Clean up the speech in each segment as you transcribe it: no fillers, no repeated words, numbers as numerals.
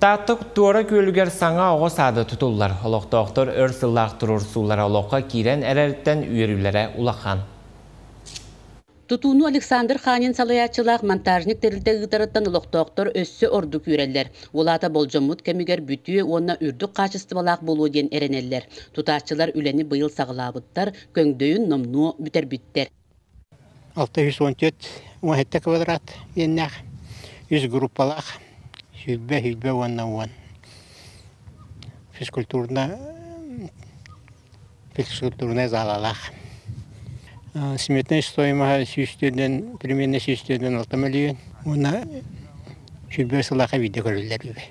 Таатта Туора Күөлүгэр саҥа оҕо саада тутуллар. Олохтоохтор өр сыллаах туруорсуулара олоххо киирэн эрэриттэн үөрүүлэрэ улахан. Тутууну Александр Ханин салайааччылаах монтажник тэрилтэ ыытарыттан олохтоохтор өссө ордук үөрэллэр. Ол аата болдьоммут кэмигэр бүтүө уонна үрдүк хаачыстыбалаах буолуо диэн эрэнэллэр. Тутааччылар үлэни быйыл саҕалаабыттар, көҥдөйүн номнуо бүтэрбиттэр. 614 17 квадрат иэннээх, үс группалаах, 20, 20 уонна 10 физкультурно физкультурнай залалаах. Сметная стоимость 104 примерно 146 миллион уонна 105 сыллаахха биирдэ көрүллэр үбэ.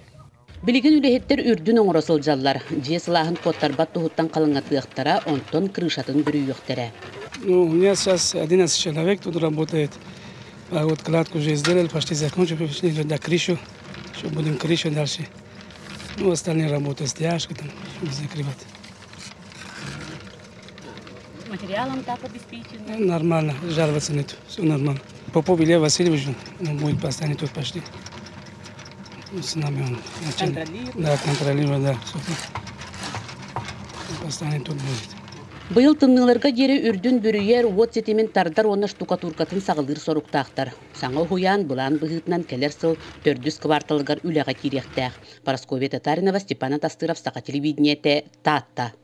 Билигин үлэһиттэр үрдүн оҥоро сылдьаллар. Дьиэ сылааһын куоттарбат туһуттан халыҥатыахтара, онтон крышатын бүрүйүөхтэрэ. Ну, у меня сейчас 11 человек тут работает. А вот кладку уже сделали, почти закончили, пришли на крышу. Еще будем крышу дальше. Ну, остальные работы, стяжка там, чтобы закрывать. Материалом так обеспечено? Ну, нормально, жаловаться нет, все нормально. Попов Илья Васильевич, он будет постоянно тут почти. Ну, с нами он. Контролирует? Да, контролирует, да. Все. Постоянно тут будет. Быйыл тымныыларга диэри үрдүн бүрүйэр, уот ситимин тардар уонна штукатуркатын саҕалыыр соруктаахтар. Саҥа уһуйаан былаан быһыытынан кэлэр сыл төрдүс кварталыгар үлэҕэ киириэхтээх. Парасковья Татаринова, Степан Тастыров, Саха телевидениетэ, Таатта.